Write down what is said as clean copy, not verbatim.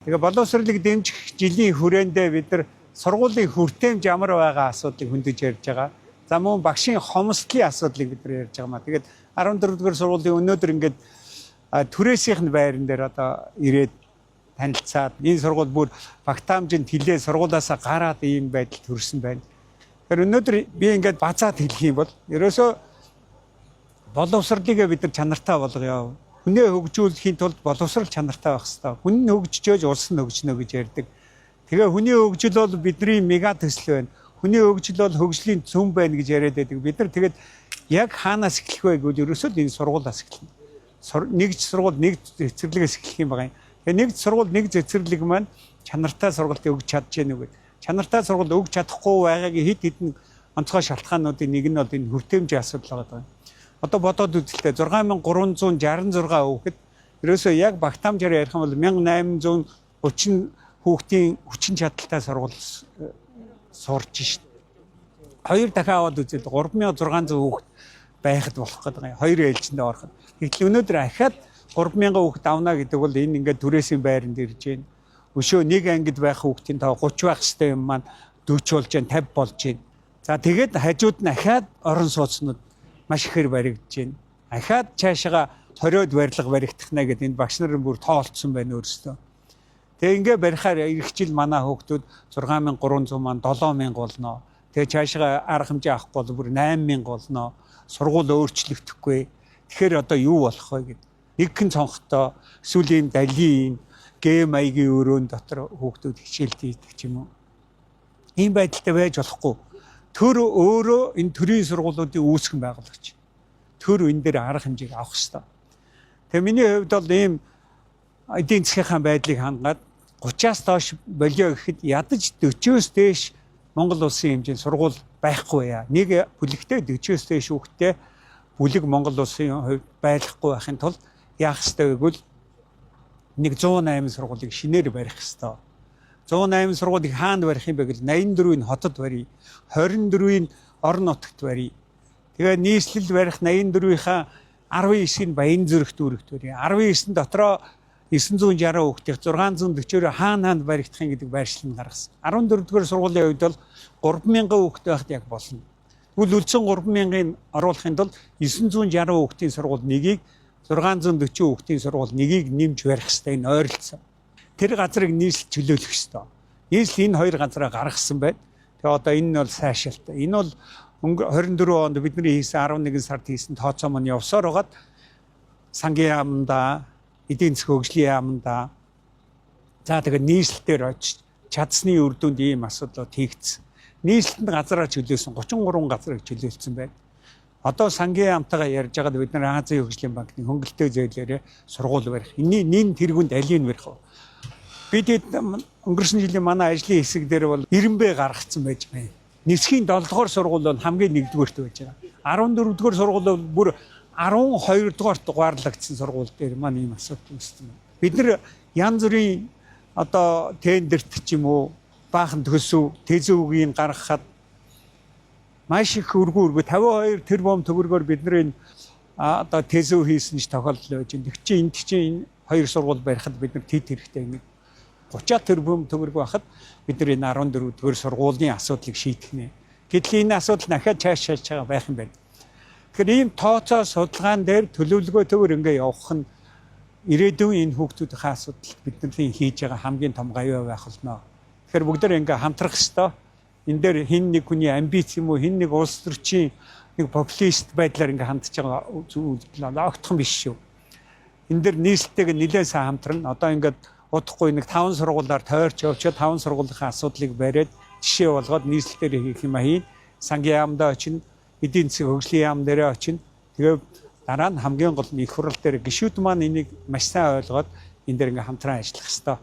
Тэгээ боловсролыг дэмжих жилийн хүрээндээ бид нар сургуулийн хүртээмж ямар байгаа асуудлыг хөндөж ярьж байгаа. За мөн багшийн хомсдлын асуудлыг бид нар ярьж байгаа маа. Тэгээд 14 дугаар сургуулийн өнөөдөр ингээд түрээсийнх нь байран дээр одоо ирээд танилцаад энэ сургууль бүр багтаамжинд хилээ сургуулаасаа гараад ийм байдал төрсэн байна. Тэгэхээр өнөөдөр би ингээд базаад хэлэх юм бол ерөөсөө боловсролыг бид нар чанартай болгоё. Хүнээ хөгжүүлэхийн тулд боловсрол чанартай байх хэрэгтэй. Хүн нь хөгжиж улс нь хөгжинө гэж ярьдаг. Тэгээ хүний хөгжил бол бидний мега төсөл байна. Хүний хөгжил бол хөгжлийн цөм байна гэж яриад байдаг. Бид нар тэгээд яг хаанаас эхлэх вэ гэвэл ерөөсөө л энэ сургуулиас эхэлнэ. Нэг сургууль нэг цэцэрлэгээс эхлэх юм байна. Тэгээ нэг сургууль нэг цэцэрлэг маань чанартай сургалтыг өгч чадж гэнэ үү гэдэг. Чанартай сургууль өгч чадахгүй байгаагийн хэд хэдэн онцгой шалтгаануудын нэг нь бол энэ хүртээмжийн асуудал байгаа. Одоо бодоод үзэлтэй 6366 хүүхэд ерөөсөө яг багтаамжаар ярих юм бол 1830 хүүхдийн хүчин чадалтай сургууль сурч шít. Хоёр дахин аваад үзэл 3600 хүүхэд байхад болох гэдэг юм. Хоёр ээлжиндээ ороход. Гэтэл өнөөдөр ахаад 3000 хүүхэд авна гэдэг бол энэ ингээд түрээсийн байранд ирж байна. Өшөө нэг ангид байх хүүхдийн тоо 30 байх хэвээр юм маань 40 болж байна, 50 болж байна. За тэгээд хажууд нь ахаад орон сууцнууд маш ихээр баригдаж байна. Ахаад цаашаага 20-од барилга баригдах нэ гэдэг энэ багш нар бүр тоолцсон байна өөрсдөө. Тэгээ ингээ барихаар ирэх жил манай хүүхдүүд 6300 маань 7000 болно. Тэгээ цаашаа арга хэмжээ авахгүй бол бүр 8000 болно. Сургууль өөрчлөгдөхгүй. Тэгэхээр одоо юу болох вэ гэд. Нэгхэн цонхтой эсвэл ийм далийн гэ маягийн өрөөнд дотор хүүхдүүд хичээлд хийдэг ч юм уу. Ийм байдалтай байж болохгүй. Төр өөрөө энэ төрийн сургуулиудын үүсгэн байгуулагч. Төр энэ дээр арга хэмжээг авах ёстой. Тэгээ миний хувьд бол ийм эдийн засгийнхаа байдлыг хангаад 30-аас доош болио гэхэд ядаж 40-оос дээш Монгол улсын хэмжээнд сургууль байхгүй яа. Нэг бүлэгтээ 40-оос дээш хүүхдтэй бүлэг Монгол улсын хувьд байхгүй байхын тулд яах ёстой вэ гэвэл нэг 108 сургуулийг шинээр барих ёстой. 108 сургуулийг хаана барих юм бэ гэвэл 84-ийг хотод барья. 24-ийг орон нутагт барья. Тэгээ нийслэл барих 84-ийнхаа 19-ийг Баянзүрэх дүүрэгт барья. 19 дотроо 960 хүүхдийн 640-өөр хаана хаана баригдах юм гэдэг байршил нь гаргасан. 14 дугаар сургуулийн хувьд бол 3000 хүүхэд байхад яг болно. Тэгвэл үлдсэн 3000-ыг оруулахын тулд 960 хүүхдийн сургууль нэгийг 640 хүүхдийн сургууль нэгийг нэмж барих хэрэгтэй энэ ойролцоо. Тэр газрыг нийслэл чөлөөлөх ёстой. Нийслэл энэ хоёр газраа гаргасан байна. Тэгээ одоо энэ нь бол сайшаалтай. Энэ бол 24 онд бидний хийсэн 11 сард хийсэн тооцоо маань явсаар байгаад сангийн яамдаа, эдийн засгийн хөгжлийн яамдаа за тэгээ нийслэл дээр очиж чадсны үр дүнд ийм асуудлууд хийгдсэн. Нийслэлд газраа чөлөөсөн 33 газрыг чөлөөлсөн байна. Одоо сангийн яамтайгаа ярьж байгаад бид нар Азийн хөгжлийн банкны хөнгөлөлтөө зээлээрээ сургууль барих. Энийн нин тэргүнд алийг барих вэ? Бид өнгөрсөн жилийн манай ажлын хэсэг дээр бол 90 гаргацсан байж байна. Нисхийн 7 дугаар сургууль бол хамгийн нэгдүгээрт байж байгаа. 14 дугаар сургууль бол бүр 12 дугаар дугаарлагдсан сургууль дээр маань ийм асуудал үүссэн байна. Бид нар янз бүрийн одоо тендерт ч юм уу баахан төсөв, тэзүүгийн гаргахад маш их өргөн өргө 52 тэрбум төгрөгөөр бид нар энэ одоо тэзүү хийсэн ч тохиолдол байж байна. Тэг чи энд чи энэ хоёр сургууль барихад бид нар тэд хэрэгтэй нэг 30 тэрбум төгрөг байхад бид нар энэ 14 дугаар сургуулийн асуудлыг шийдэх нэ. Гэтэл энэ асуудал дахиад чааш чааш байгаа байх юм байна. Тэгэхээр ийм тооцоо судалгаан дээр төлөвлөгөөтэйгээр ингээ явах нь ирээдүйн энэ хүүхдүүдийн асуудалд бидний хийж байгаа хамгийн том гавьяа байх болно. Тэгэхээр бүгд ингээ хамтрах ёстой. Энэ дээр хин нэг хүний амбиц юм уу, хин нэг улс төрчийн нэг популист байдлаар ингээ хандж байгаа зүйл огтхон биш шүү. Энэ дээр нийслэлтэйг нэлээд сайн хамтрана. Одоо ингээд удахгүй нэг 5 сургуулиар тойрч явчаад 5 сургуулийнхаа асуудлыг бариад жишээ болгоод нийслэл дээр хийх юм хийн. Сангийн яамдаа очино, эдийн засгийн хөгжлийн яам дээрээ очино. Тэгээ дараа нь хамгийн гол нь их хурал дээр гишүүд маань энийг маш сайн ойлгоод энэ дээр ингээ хамтран ажиллах ёстой.